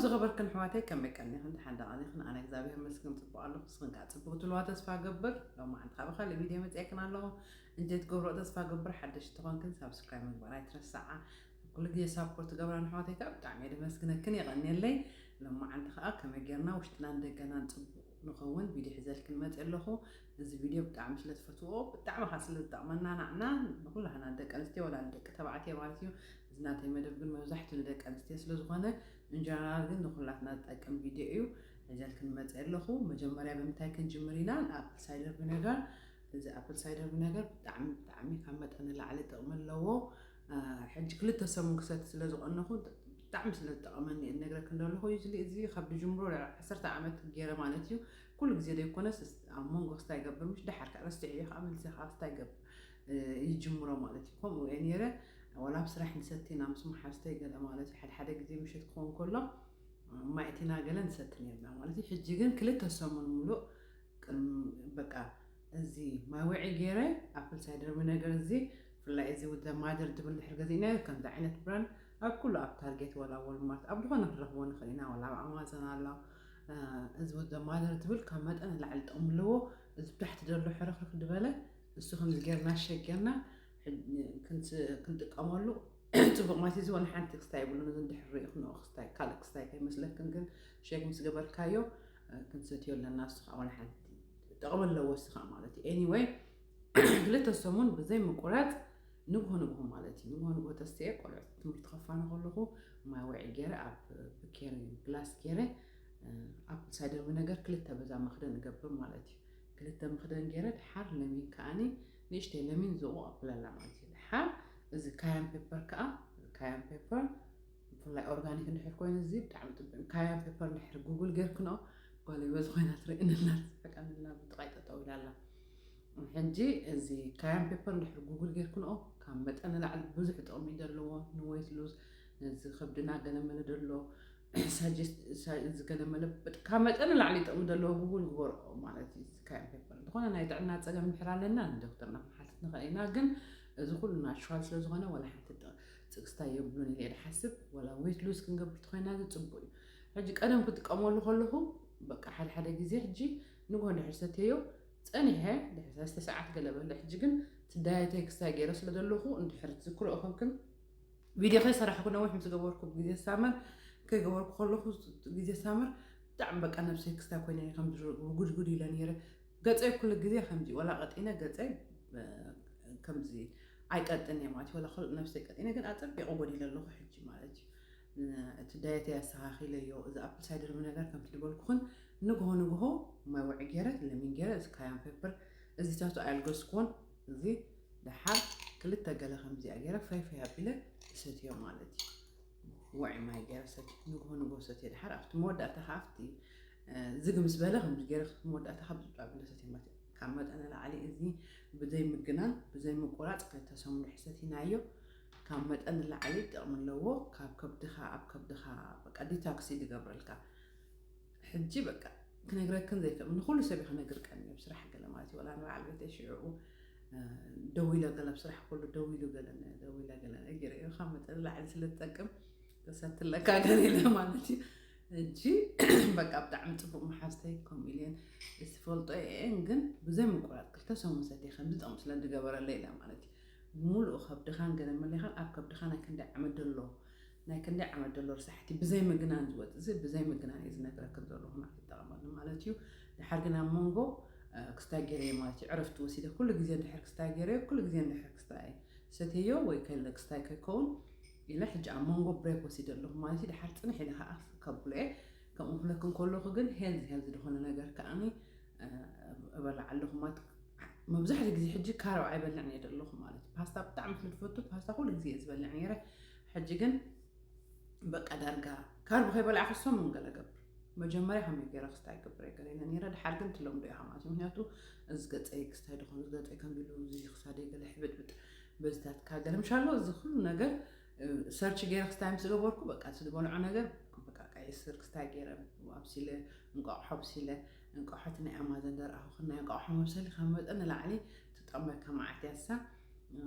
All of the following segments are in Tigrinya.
ዝኸበርክን ኣሕዋተይ ከመይ ቀኒኽን? ደሓን ዶ ቀኒኽን? ኣነ እግዚኣብሔር ይመስገን ጽቡቕ ኣለኹ። ንስኽን ከኣ ጽቡቕ ትልዋ ተስፋ እገብር። ሎማዓንቲ ከኣ ብኻልእ ቪድዮ መጺኤክን ኣለኹ። እንተ ትገብርኦ ተስፋ እገብር፣ ሓደሽቲ ተኾንክን ሳብስክራይብ ምግባር ኣይትረስዓ። ኩሉ ግዜ ሳፖርት ትገብራን ኣሕዋተይ ከኣ ብጣዕሚ እየ ደመስግነክን፣ የቐንየለይ። ሎማዓንቲ ከኣ ከመይ ጌርና ውሽጥናን ደገናን ጽቡቕ ንኸውን ቪድዮ ሒዘልክን መጽእ ኣለኹ። እዚ ቪድዮ ብጣዕሚ ስለ ትፈትዎ፣ ብጣዕሚ ከኣ ስለ ዝጠቕመና ንዓና ንኹላህና ደቂ ኣንስትዮ ወላ ንደቂ ተባዕትዮ ማለት እዩ። እዚ ናተይ መደብ ግን መብዛሕትኡ ንደቂ ኣንስትዮ ስለ ዝኾነ፣ እንጀነራል ግን ንኹላትና ዝጠቅም ቪድዮ እዩ ሒዘልክን መጽእ ኣለኹ። መጀመርያ ብምንታይ ክንጅምር ኢና? ንኣፕል ሳይደር ቪነጋር። እዚ ኣፕል ሳይደር ቪነጋር ብጣዕሚ ብጣዕሚ ካብ መጠን ንላዕሊ ጥቕሚ ኣለዎ። አ፣ ሕጂ ክልተ ሰሙን ክሰቲ ስለ ዝቐነኹ ብጣዕሚ ስለ ዝጠቐመኒ እየ ዝነግረክን ዘለኹ። ዩዝሊ እዚ ካብ ድጅምሮ ልዕሊ ዓሰርተ ዓመት ገይረ ማለት እዩ። ኩሉ ግዜ ዘይኮነስ ኣብ መንጎ ክስታይ ይገብር፣ ምሽ ደሓር ከዓ ረስዒ እየ ከዓ መልሰ ከዓ ክስታይ ይገብር፣ እ፣ ይጅምሮ ማለት እዩ። ከምኡ እየ ነይረ። ዋላ ኣብ ስራሕ ንሰቲ ኢና ምስ መሓዝተይ ገለ ማለት እዩ። ሓደ ሓደ ግዜ ምሸት ክኸውን ከሎ፣ እ፣ ማይ እቲና ገለ ንሰቲ ነርና ማለት እዩ። ሕጂ ግን ክልተ ሰሙን ሙሉእ ቅድሚ፣ በቃ፣ እዚ ማይ ውዒ ገይረ፣ ኣፕል ሳይደር ቪነገር እዚ፣ ብፍላይ እዚ ውደ ማደር ዝብል ድሕር ገዚእናዮ፣ ከምዚ ዓይነት ብራንድ ኣብ ኩሉ፣ ኣብ ታርጌት ዋላ ወልማርት፣ ኣብ ዝኾነ ክንረኽቦ ንኽእል ኢና፣ ዋላ ኣብ ኣማዞን ኣሎ። እ፣ እዚ ውደ ማደር ዝብል ካብ መጠን ንላዕሊ ጥቕሚ ኣለዎ። እዚ ብታሕቲ ዘሎ ሕርኽርኽ ዝበለ፣ እሱ ከምዚ ጌርና ሸግ ጌርና፣ ሕ-፣ ክንስ-፣ ክንጥቀመሉ ጽቡቕ ማለት እዩ። እዚ ወላ ሓንቲ ክስታይ የብሉን። እዚ እንድሕር ርኢኽንኦ ክስታይ፣ ካልእ ክስታይ ከይመስለክን፣ ግን ሸግ ምስ ገበርካዮ፣ እ፣ ክንሰትዮ ኣለና። እሱ ከዓ ወላ ሓንቲ ጥቕሚ ኣለዎ፣ እሱ ከዓ ማለት እዩ። ኤኒወይ፣ ክልተ ሰሙን ብዘይ ምቁራጽ ንግሆ ንግሆ ማለት እዩ። ንግሆ ንግሆ ተስተየ፣ ቆልዑት ትምህርቲ ከፋኑ ከለኹ ማይ ውዒ ገይረ፣ ኣብ ብኬሪ ግላስ ገይረ፣ እ፣ ኣፕል ሳይደር ቪነገር ክልተ በዛ መኽደን እገብር ማለት እዩ። ክልተ መኽደን ገይረ፣ ድሓር ለሚን ከኣኒ ንእሽተይ ለሚን ዝቑ ኣብለላ ማለት እዩ። ድሓር እዚ ካያን ፔፐር ከኣ፣ ካያን ፔፐር ብፍላይ ኦርጋኒክ እንድሕር ኮይኑ፣ እዚ ብጣዕሚ ጽቡቅ። ካያን ፔፐር እንድሕር ጉግል ጌርክንኦ፣ ጓለይ በዚ ኮይና ትርእየኒ ኣላ፣ ትስሕቀኒ ኣላ፣ ብጥቓይ ጠጠው ኢላ ኣላ። ሕጂ እዚ ካያን ፔፐር እንድሕር ጉግል ጌርክንኦ፣ ካብ መጠን ንላዕሊ ብዙሕ ጥቕሚ እዩ ዘለዎ፣ ንዌት ሉዝ፣ ነዚ ከብድና ገለመለ ዘሎ፣ ሳጀስት፣ ሳ-፣ እዚ ገለመለ፣ በጥ-፣ ካብ መጠን ንላዕሊ ጥቕሚ ዘለዎ ጉግል ግበርኦ ማለት እዩ። እዚ ካያን ፔፐር። ዝኾነ ናይ ጥዕና ጸገም እንድሕር ኣለና፣ ንዶክተርና ክንሓትት ንኽእል ኢና፣ ግን እዚ ኩሉ ናቹራል ስለ ዝኾነ፣ ወላ ሓንቲ ጥ-፣ ጽግስታ የብሉን ኢለ እየ ዝሓስብ። ወላ ዌት ሉዝ ክንገብር ተኾይና፣ እዚ ጽቡቅ እዩ። ሕጂ ቀደም ክጥቀመሉ ከለኹ፣ በቃ፣ ሓደ ሓደ ግዜ ሕጂ ንግሆ እንድሕር ሰትየዮ፣ ጸኒሐ፣ ድሕሪ ሰለስተ ሰዓት ገለ በለ። ሕጂ ግን እቲ ዳየተይ ክስታይ ገይረ ስለ ዘለኹ፣ እንድሕር ትዝክርኦ ኮንክን፣ ቪድዮ ከይሰራሕኩ ነዊሕ ምስ ገበርኩ፣ ግዜ ሳመር ከይገበርኩ ከለኹ፣ ግዜ ሳመር ብጣዕሚ በቃ ነብሰይ ክስታይ ኮይነ እየ፣ ከም ድሮ ጉድጉድ ኢለ ነይረ። ገጸይ ኩሉ ግዜ ከምዚ፣ ወላ ቀጢነ ገጸይ፣ እ፣ ከምዚ ኣይቀጥን እየ ማለት እዩ። ወላ ካልእ ነብሰይ ቀጢነ ግን ኣጸቢቐ ጎዲለ ኣለኹ ሕጂ ማለት እዩ። እ፣ እቲ ዳየተይ ኣስተኻኺለዮ፣ እዚ ኣፕል ሳይደር ቪነገር ከምቲ ዝበልኩኽን ንግሆ ንግሆ ማይ ውዒ ገይረ፣ ለሚን ገይረ፣ እዚ ካያን ፔፐር፣ እዚ ታቱ ኣየልገስኩዎን፣ እዚ ደሓር ክልተ ገለ ከምዚኣ ገይረ ፈይ ፈይ ኣቢለ እሰትዮ ማለት እዩ። ውዒ ማይ ገይረ ሰትዮ፣ ንግሆ ንግሆ ሰትዮ። ደሓር ኣብቲ መወዳእታ ከኣ ኣብቲ፣ እ፣ ዝግ ምስ በለ ከምዚ ገይረ መወዳእታ ካብ ዝብጣ ኣቢለ ሰትዮ ማለት እዩ። ካብ መጠን ንላዕሊ እዚ ብዘይ ምግናን፣ ብዘይ ምቁራጽ ክልተ ሰሙን ድሕር ሰቲናዮ፣ ካብ መጠን ንላዕሊ ጥቕሚ ኣለዎ። ካብ ከብድኻ፣ ኣብ ከብድኻ በቃ ዲቶክስ እዩ ዝገብረልካ። ሕጂ በቃ ክነግረክን ዘይክእል፣ ንኹሉ ሰብ እየ ክነግር ቀንየ፣ ኣብ ስራሕ ገለ ማለት እዩ። ወላ ንበዓል ቤተይ ሽዑ፣ እ፣ ደዊለ ገለ፣ ኣብ ስራሕ ኩሉ ደዊሉ ገለ፣ ደዊለ ገለ ነጊረ እዩ። ካብ መጠን ንላዕሊ ስለ ዝጠቅም፣ ተሰትለካ ገለ ኢለ ማለት እዩ። ሕጂ በቃ ብጣዕሚ ጽቡቕ መሓዝተይ፣ ከምኡ ኢለን ዝፈልጦ እየን፣ ግን ብዘይ ምቁራጽ ክልተ ሰሙን ሰትየ ከም ዝጠቕም ስለ ዝገበረለይ ኢለ ማለት እዩ። ሙሉእ ከብድኻን ገለ መሌኻን ኣብ ከብድኻ ናይ ክንደይ ዓመት ደሎ፣ ናይ ክንደይ ዓመት ደሎ ርሳሕቲ ብዘይ ምግናን ዝወጽእ፣ እዚ ብዘይ ምግናን እየ ዝነግረክን ዘለኹ፣ ንዓይ ይጠቐመሉ ማለት እዩ። ድሓር ግን ኣብ መንጎ፣ እ፣ ክስታይ ገይረዮ ማለት እዩ፣ ዕረፍቲ ወሲደ፣ ኩሉ ግዜ እንድሕር ክስታይ ገይረዮ፣ ኩሉ ግዜ እንድሕር ክስታይ ሰትየዮ ወይ ከለ ክስታይ ከይከውን ኢለ፣ ሕጂ ኣብ መንጎ ብሬክ ወሲደ ኣለኹ ማለት እዩ። ድሓር ጽንሕ ኢለ ከኣ ከብሎ እየ። ከምኡ ክብለክን ከለኹ ግን ሄልዚ፣ ሄልዚ ዝኾነ ነገር ከኣኒ፣ እ፣ እበልዕ ኣለኹ ማለት፣ መብዛሕትኡ ግዜ ሕጂ ካርብ ኣይበልዕን እየ ዘለኹ ማለት እዩ። ፓስታ ብጣዕሚ ስለ ዝፈቱ፣ ፓስታ ኩሉ ግዜ እየ ዝበልዕ ነይረ። ሕጂ ግን በቃ ዳርጋ ካርብ ከይበላዕኩ ሰሙን ገለ ገብር። መጀመርያ ከመይ ገይረ ክስታይ ገብር እየ ገለ ኢለ ነይረ። ድሓር ግን ትለምዶ ኢኻ ማለት እዩ። ምክንያቱ እዚ ገጸይ ክስታይ ድኾን፣ እዚ ገጸይ ከምዚ ኢሉ፣ እዚ ክሳደይ ገለ ሕብጥብጥ፣ በዚታትካ ገለ ምሻሎ፣ እዚ ኩሉ ነገር፣ እ፣ ሰርች ገይረ ክስታይ ምስ ገበርኩ፣ በቃ እቲ ዝበልዖ ነገር፣ በቃ ቀይሕ ስር ክስታይ ገይረ ኣብሲለ፣ እንቋቑሖ ኣብሲለ፣ እንቋቑሖ እቲ ናይ ኣማዘን ዘርኣኹ፣ ናይ እንቋቑሖ መብሰሊ ካብ መጠን ንላዕሊ ትጠቕመካ መዓት እያ እሳ። እ፣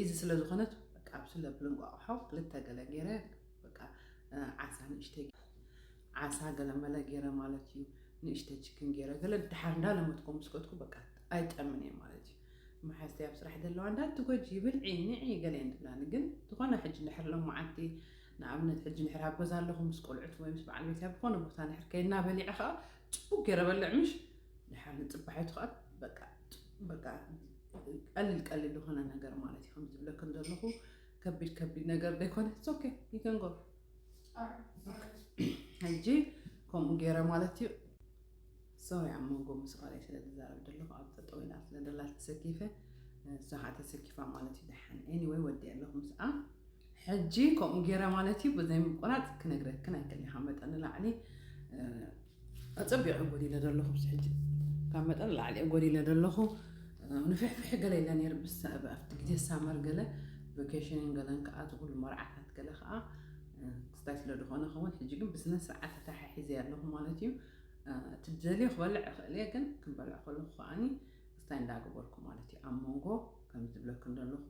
ኢዚ ስለ ዝኾነት፣ በቃ ኣብስለ ብል እንቋቑሖ ክልተ ገለ ገይረ፣ በቃ፣ እ፣ ዓሳ ንእሽተይ፣ ዓሳ ገለመለ ገይረ ማለት እዩ። ንእሽተ ችክን ገይረ ገለ ድሓር እንዳለመትኮ ምስ ከድኩ በቃ ኣይጠምን እየ ማለት እዩ። መሓዝተይ ኣብ ስራሕ ዘለዋ እንዳትጎጂ ብልዒ ንዒ ገለ እየን ዝብላኒ። ግን ዝኾነ ሕጂ እንድሕር ሎማዓንቲ ንኣብነት ሕጂ እንድሕር ኣብ ገዛ ኣለኹ ምስ ቆልዑት ወይ ምስ በዓል ቤት ኣብ ዝኾነ ቦታ እንድሕር ከይድና በሊዐ ከዓ ፅቡቅ ገይረ በልዕ ምሽ ድሓር ንፅባሒቱ ከዓ በቃ በቃ ቀሊል ቀሊል ዝኾነ ነገር ማለት እዩ። ከም ዝብለክን ዘለኹ ከቢድ ከቢድ ነገር ዘይኮነ it's okay you can go። ሕጂ ከምኡ ገይረ ማለት እዩ። ሶሪ ኣብ መንጎ ምስ ቃለይ ስለ ዝዛረብ ዘለኹ ኣብ ጠጠው ኢላ ስለ ደላ ተሰኪፈ እዛ ከዓ ተሰኪፋ ማለት እዩ። ደሓን anyway ወዲ ኣለኹ ምስኣ ሕጂ ከምኡ ገይረ ማለት እዩ። ብዘይ ምቁራፅ ክነግረክን ኣይክእል ካብ መጠን ንላዕሊ እ፣ ኣፀቢቐ ጎዲለ ዘለኹ ምስ ሕጂ ካብ መጠን ንላዕሊ እየ ጎዲለ ዘለኹ። እ፣ ንፍሕፍሕ ገለ ኢለ ነይሩ ብሳ- ኣብቲ ግዜ ሳመር ገለ ቨኬሽንን ገለን ከዓ እቲ ኩሉ መርዓታት ገለ ከዓ እ፣ ክስታይ ስለ ዝኾነ ኸውን ሕጂ ግን ብስነ ስርዓት ተታሓሒዘ ኣለኹ ማለት እዩ። እ፣ እቲ ደልዮ ክበልዕ እኽእል እየ ግን ክበልዕ ከለኹ ከዓኒ ክስታይ እንዳገበርኩ ማለት እዩ። ኣብ መንጎ ከም ዝብለክን ዘለኹ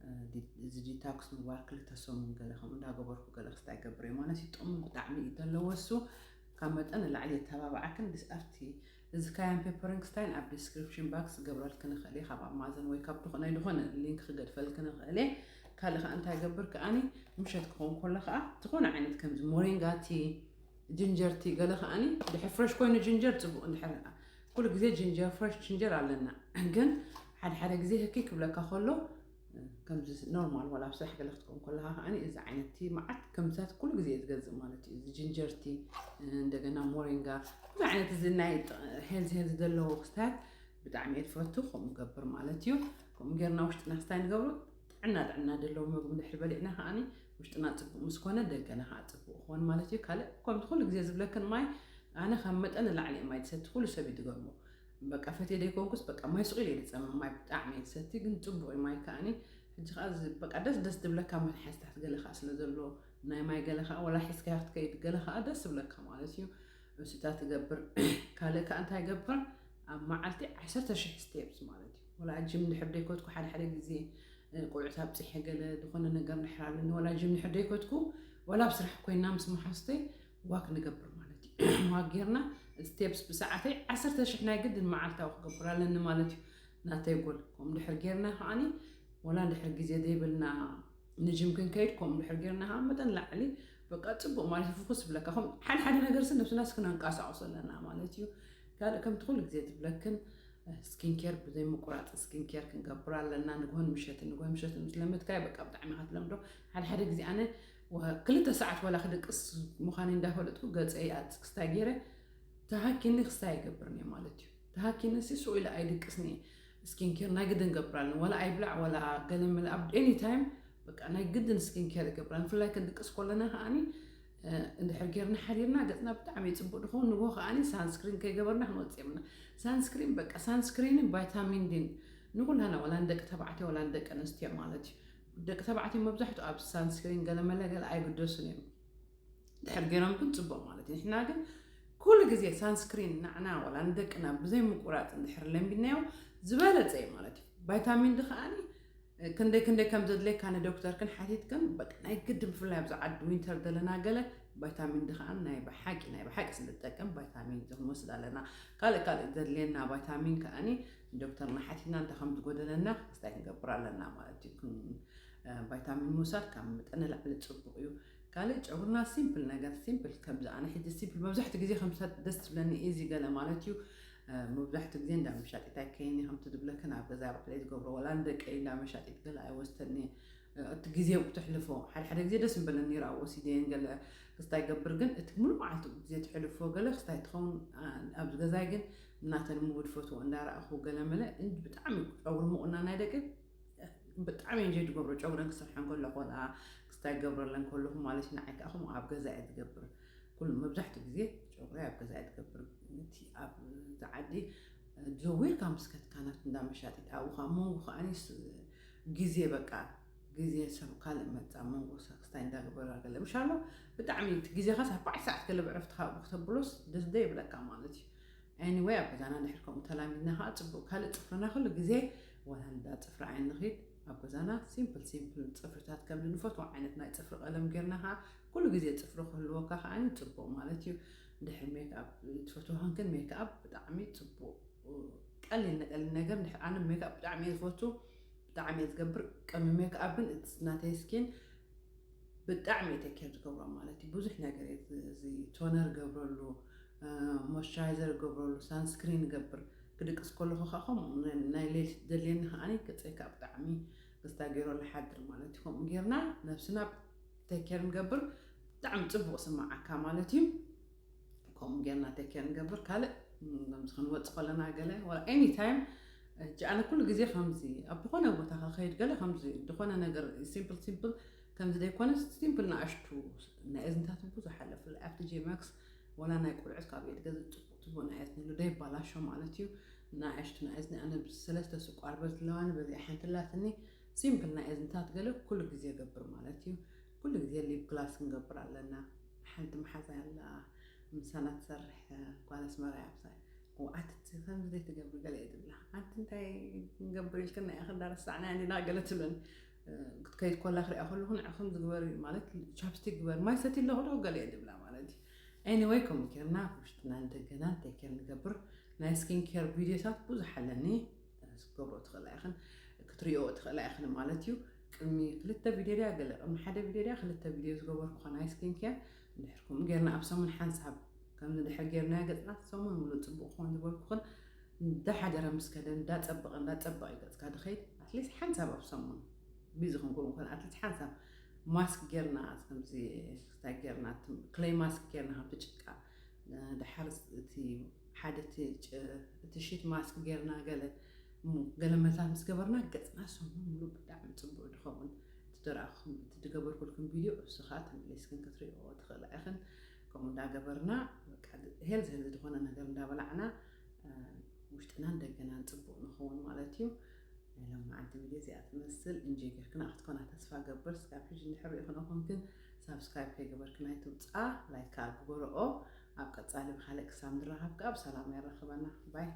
እ፣ ዲ- እዚ ዲታክስ ምግባር ክልተ ሰሙን ገለ ከምኡ እንዳገበርኩ ገለ ክስታይ ገብር እየ ማለት እዩ። ጥቕሚ ብጣዕሚ እዩ ዘለዎ እሱ ካብ መጠን ንላዕሊ የተባብዓክን ድስ ኣብቲ እዚ ካያን ፔፐርን ክስታይን ኣብ ዲስክሪፕሽን ባክስ ክገብረልክን እኽእል እየ ካብ ኣማዞን ወይ ካብ ድኾ- ናይ ዝኾነ ሊንክ ክገድፈልክን እኽእል እየ። ካልእ ከዓ እንታይ ገብር ከዓኒ ምሸት ክኸውን ከሎ ከዓ ዝኾነ ዓይነት ከምዚ ሞሪንጋ ቲ ጅንጀር ቲ ገለ ከዓኒ ድሕር ፍረሽ ኮይኑ ጅንጀር ፅቡቅ እንድሕር ኩሉ ግዜ ጅንጀር ፍረሽ ጅንጀር ኣለና ግን ሓደ ሓደ ግዜ ህኪ ክብለካ ከሎ ከምዚ ኖርማል ዋላ ኣብ ስራሕ ገለ ክትከውን ከለካ ከዓኒ እዚ ዓይነት ቲ መዓት ከምዚታት ኩሉ ግዜ እየ ዝገዝእ ማለት እዩ። እዚ ጅንጀር ቲ እንደገና ሞሪንጋ እዚ ዓይነት እዚ ናይ ሄልዝ ሄልዝ ዘለዎ ክስታት ብጣዕሚ እየ ዝፈቱ ከምኡ ገብር ማለት እዩ። ከምኡ ጌርና ውሽጥና ክስታይ ንገብሮ ጥዕና ጥዕና ዘለዎ ምግቢ እንድሕር በሊዕና ከዓኒ ውሽጥና ፅቡቅ ምስ ኮነ ደገና ከዓ ፅቡቅ ክኾን ማለት እዩ። ካልእ ከምዚ ኩሉ ግዜ ዝብለክን ማይ ኣነ ካብ መጠን ንላዕሊ እየ ማይ ዝሰቲ ኩሉ ሰብ እዩ ዝገርሞ። በቃ ፈትየ ዘይኮንኩስ በቃ ማይ ስቕ ኢለ እየ ዝፀምእ ማይ ብጣዕሚ እየ ዝሰቲ ግን ፅቡቅ እዩ ማይ ከዓኒ ሕጂ ከዓ እዚ በቃ ደስ ደስ ዝብለካ መትሓዝታት ገለ ከዓ ስለ ዘሎ ናይ ማይ ገለ ከዓ ወላ ሒዝካዮ ክትከይድ ገለ ከዓ ደስ ዝብለካ ማለት እዩ። እሱታት ትገብር ካልእ ከዓ እንታይ ገብር ኣብ መዓልቲ ዓሰርተ ሽሕ ስቴፕስ ማለት እዩ። ወላ ጅም ድሕር ደይኮትኩ ሓደ ሓደ ግዜ ቆልዑት ኣብፅሐ ገለ ዝኾነ ነገር ድሕር ኣለኒ ወላ ጅም ድሕር ደይኮትኩ ወላ ኣብ ስራሕ ኮይና ምስ መሓዝተይ ዋክ ንገብር ማለት እዩ። ዋክ ጌርና ስቴፕስ ብሰዓተይ ዓሰርተ ሽሕ ናይ ግድን መዓልታዊ ክገብር ኣለኒ ማለት እዩ። ናተይ ጎል ከምኡ ድሕር ጌርና ከዓኒ ወላ ድሕር ግዜ ዘይብልና ንጅም ክንከይድ ከምኡ ድሕር ጌርና ከዓ መጠን ላዕሊ በቃ ፅቡቅ ማለት እዩ። ፍኩስ ዝብለካ ከም ሓደ ሓደ ነገር ስ ነብስና ስክነንቀሳቀሶ ኣለና ማለት እዩ። ካልእ ከምቲ ኩሉ ግዜ ትብለክን ስኪን ኬር ብዘይ ምቁራፅ ስኪን ኬር ክንገብር ኣለና። ንግሆን ምሸትን ንግሆን ምሸትን ምስ ለመድካዮ በቃ ብጣዕሚ ኢኻ ትለምዶ። ሓደ ሓደ ግዜ ኣነ ወ- ክልተ ሰዓት ዋላ ክድቅስ ምዃነይ እንዳፈለጥኩ ገፀይ ኣት ክስታይ ገይረ ተሃኪኒ ክስታይ ኣይገብርን እየ ማለት እዩ። ተሃኪኒ ሲ ስቕ ኢለ ኣይድቅስን እየ። ስኪን ኬር ናይ ግድን ገብር ኣለና ዋላ ኣይብላዕ ዋላ ገለ ምለ ኣብ ኤኒ ታይም በቃ ናይ ግድን ስኪን ኬር ይገብር ኣለና። ብፍላይ ክንድቅስ ከለና ከዓኒ እንድሕር ጌርና ሓዲርና ገፅና ብጣዕሚ እዩ ፅቡቅ ድኸውን ንጎ ከዓኒ ሳንስክሪን ከይገበርና ክንወፅእ የብልና። ሳንስክሪን በቃ ሳንስክሪንን ቫይታሚን ዲን ንኩላና ወላ ንደቂ ተባዕትዮ ወላ ንደቂ ኣንስትዮ ማለት እዩ። ደቂ ተባዕትዮ መብዛሕትኡ ኣብ ሳንስክሪን ገለመለ ገለ ኣይግደሱን እዮም። ድሕር ገይሮም ግን ፅቡቅ ማለት እዩ። ንሕና ግን ኩሉ ግዜ ሳንስክሪን ናዕና ወላ ንደቅና ብዘይ ምቁራፅ እንድሕር ለምቢናዮ ዝበለፀ እዩ ማለት እዩ። ቫይታሚን ዲ ከዓኒ ክንደይ ክንደይ ከም ዘድልየካ ንዶክተርክን ሓቲትክን በቃ ናይ ግድን ብፍላይ ኣብዚ ዓዲ ዊንተር ዘለና ገለ ቫይታሚን ዲ ከዓ ናይ ብሓቂ ናይ ብሓቂ ስለ ዝጠቅም ቫይታሚን ዲ ክንወስድ ኣለና። ካልእ ካልእ ዘድልየና ቫይታሚን ከዓኒ ዶክተርና ሓቲትና እንታይ ከም ዝጎደለና ክስታይ ክንገብር ኣለና ማለት እዩ። ቫይታሚን ምውሳድ ካብ መጠን ንላዕሊ ፅቡቅ እዩ። ካልእ ጨጉርና ሲምፕል ነገር ሲምፕል ከምዚ ኣነ ሕጂ ሲምፕል መብዛሕትኡ ግዜ ከምስታት ደስ ትብለኒ ኢዚ ገለ ማለት እዩ። መብዛሕትኡ ግዜ እንዳ መሻጢት ኣይከይኒ ከምቲ ዝብለክን ኣብ ገዛ ባዕለይ ዝገብሮ ወላ ንደቀይ እንዳ መሻጢት ገለ ኣይወስተኒ። እቲ ግዜ ተሕልፎ ሓደ ሓደ ግዜ ደስ ምበለኒ ራእ ወሲደየን ገለ ክስታይ ገብር ግን እቲ ሙሉ መዓልቲ ግዜ ተሕልፎ ገለ ክስታይ ትኸውን ኣብዚ ገዛይ ግን እናተን ምውድ ፈትዎ እንዳረእኹ ገለ መለ ብጣዕሚ ጨጉሪ ምቑና ናይ ደቂ ብጣዕሚ እንጀ ዝገብሮ ጨጉረን ክሰርሐን ከለኹ ወላ ክስታይ ገብረለን ከለኹ ማለት እዩ። ንዓይ ከዓ ከምኡ ኣብ ገዛ እየ ዝገብር። ኩሉ መብዛሕትኡ ግዜ ጨጉረይ ኣብ ገዛ እየ ዝገብር። እቲ ኣብ ዝዓዲ ዘዊርካ ምስ ከትካ ናብቲ እንዳ መሻጢት ኣብኡ ከዓ መንጎ ከዓ ግዜ በቃ ግዜ ሰብ ካልእ መፃ መንጎ ክስታይ እንዳገበረ ገለ ምሻሎ ብጣዕሚ እቲ ግዜኻስ ኣርባዕተ ሰዓት ገለ ብዕረፍትኻ ኣብኡ ክተብሎስ ደስ ደ ይብለካ ማለት እዩ። Anyway ኣብ ገዛና ድሕር ከምኡ ተላሚድና ከዓ ፅቡቅ ካልእ ፅፍርና ኩሉ ግዜ ዋላ እንዳ ፅፍሪ ኣይንኽድ ኣብ ገዛና ሲምፕል ሲምፕል ፅፍርታት ከም ንፈትዎ ዓይነት ናይ ፅፍሪ ቀለም ጌርና ከዓ ኩሉ ግዜ ፅፍሪ ክህልወካ ከዓ ፅቡቅ ማለት እዩ። ድሕር ሜክኣፕ ትፈትዎ ኮንክን ሜክኣፕ ብጣዕሚ ፅቡቅ ቀሊል ቀሊል ነገር ድሕር ኣነ ሜክኣፕ ብጣዕሚ እየ ዝፈቱ። ብጣዕሚ እየ ዝገብር ቀሚ ሜክኣፕ ግን ናተይ ስኪን ብጣዕሚ እየ ቴኬር ዝገብሮ ማለት እዩ። ብዙሕ ነገር እየ እዚ ቶነር ገብረሉ ሞይስቸራይዘር ገብረሉ ሳንስክሪን ገብር ክድቅስ ከለኹ ከዓ ከምኡ ናይ ሌሊት ደልየኒ ከዓ ገፀይ ከዓ ብጣዕሚ ክስታ ገይሮ ልሓድር ማለት እዩ። ከምኡ ጌርና ነብስና ቴኬር ንገብር ብጣዕሚ ፅቡቅ ስማዓካ ማለት እዩ። ከምኡ ጌርና ቴኬር ንገብር ካልእ ከምዚ ክንወፅ ከለና ገለ ወላ ኤኒ ታይም ሕጂ ኣነ ኩሉ ግዜ ከምዚ ኣብ ዝኾነ ቦታ ከኸይድ ገለ ከምዚ ዝኾነ ነገር ሲምፕል ሲምፕል ከምዚ ዘይኮነ ሲምፕል ንኣሽቱ ናይ እዝንታት ብዙሕ ኣለፍ ኣብቲ ጄማክስ ወላ ናይ ቆልዑት ካብ ኢድ ገዝእ ፅቡቅ ፅቡቅ ናይ እዝኒ ሉ ደይባላሾ ማለት እዩ። ንኣሽቱ ናይ እዝኒ ኣነ ሰለስተ ስቋር በዝ ኣለዋኒ በዚ ሓንቲ ላትኒ ሲምፕል ናይ እዝንታት ገለ ኩሉ ግዜ ገብር ማለት እዩ። ኩሉ ግዜ ሊፕ ግላስ ክንገብር ኣለና። ሓንቲ መሓዛ ኣላ ምሳና ትሰርሕ ጓል ኣስመራ እያ ብሳይ ኣትቲ ከምዚ ዘይትገብሪ ገለ እየ ትብላ ኣንቲ እንታይ ክንገብር ኢልክና ኢኻ እንዳረሳዕና እንዲና ገለ ትብለን ክትከይድ ኮላ ክሪኣ ከለኹ ንዕኹም ዝግበር ማለት ቻፕስቲክ ግበር ማይ ሰቲ ኣለኹ ዶ ገለ እየ ትብላ ማለት እዩ። ኤኒወይ ከምኡ ጌርና ውሽጥና ንደገና ቴኬር ንገብር ናይ ስኪን ኬር ቪዲዮታት ብዙሕ ኣለኒ ክትገብሮ ትኽእላ ኢኽን ክትሪኦ ትኽእላ ኢኽን ማለት እዩ። ቅድሚ ክልተ ቪድዮ ድያ ገለ ቅድሚ ሓደ ቪድዮ ድያ ክልተ ቪድዮ ዝገበርኩ ናይ ስኪን ኬር እንድሕር ከምኡ ጌርና ኣብ ሰሙን ሓንሳብ ከምዚ ድሕር ጌርናዮ ገፅና ሰሙን ሙሉእ ፅቡቅ ክኾን ዝበልኩኽን እንዳሓደረ ምስ ከደ እንዳፀበቐ እንዳፀበቐ እዩ ገፅካ ድኸይድ ኣትሊስት ሓንሳብ ኣብ ሰሙን ቢዚ ክንከውን ኮን ኣትሊስት ሓንሳብ ማስክ ጌርና ከምዚ እንታይ ጌርና ክለይ ማስክ ጌርና ካብቲ ጭቃ ድሓር እቲ ሓደ እቲ ሽት ማስክ ጌርና ገለ ገለ መታት ምስ ገበርና ገፅና ሰሙን ሙሉእ ብጣዕሚ ፅቡቅ ድኸውን። እቲ ዝገበርኩልኩም ቪድዮ እሱ ከዓ ተመሊስክን ክትሪኦ ትኽእላ ኢኽን። ከምኡ እንዳገበርና ሄልዝ ሄልዝ ዝኾነ ነገር እንዳበላዕና ውሽጥናን ደገናን ፅቡቅ ንኸውን ማለት እዩ። ናይ ሎማዓንቲ ቪድዮ እዚኣ ትመስል እንጆይ ጌርክና ክትኮና ተስፋ ገብር ስካብ ሕጂ እንድሕር ሪኢኽን ኮንክን ሳብስክራይብ ከይገበርክን ኣይትውፅኣ ላይክ ከዓ ግበርኦ። ኣብ ቀፃሊ ብካልእ ክሳብ ንራኸብ ከዓ ብሰላም የራኽበና ባይ።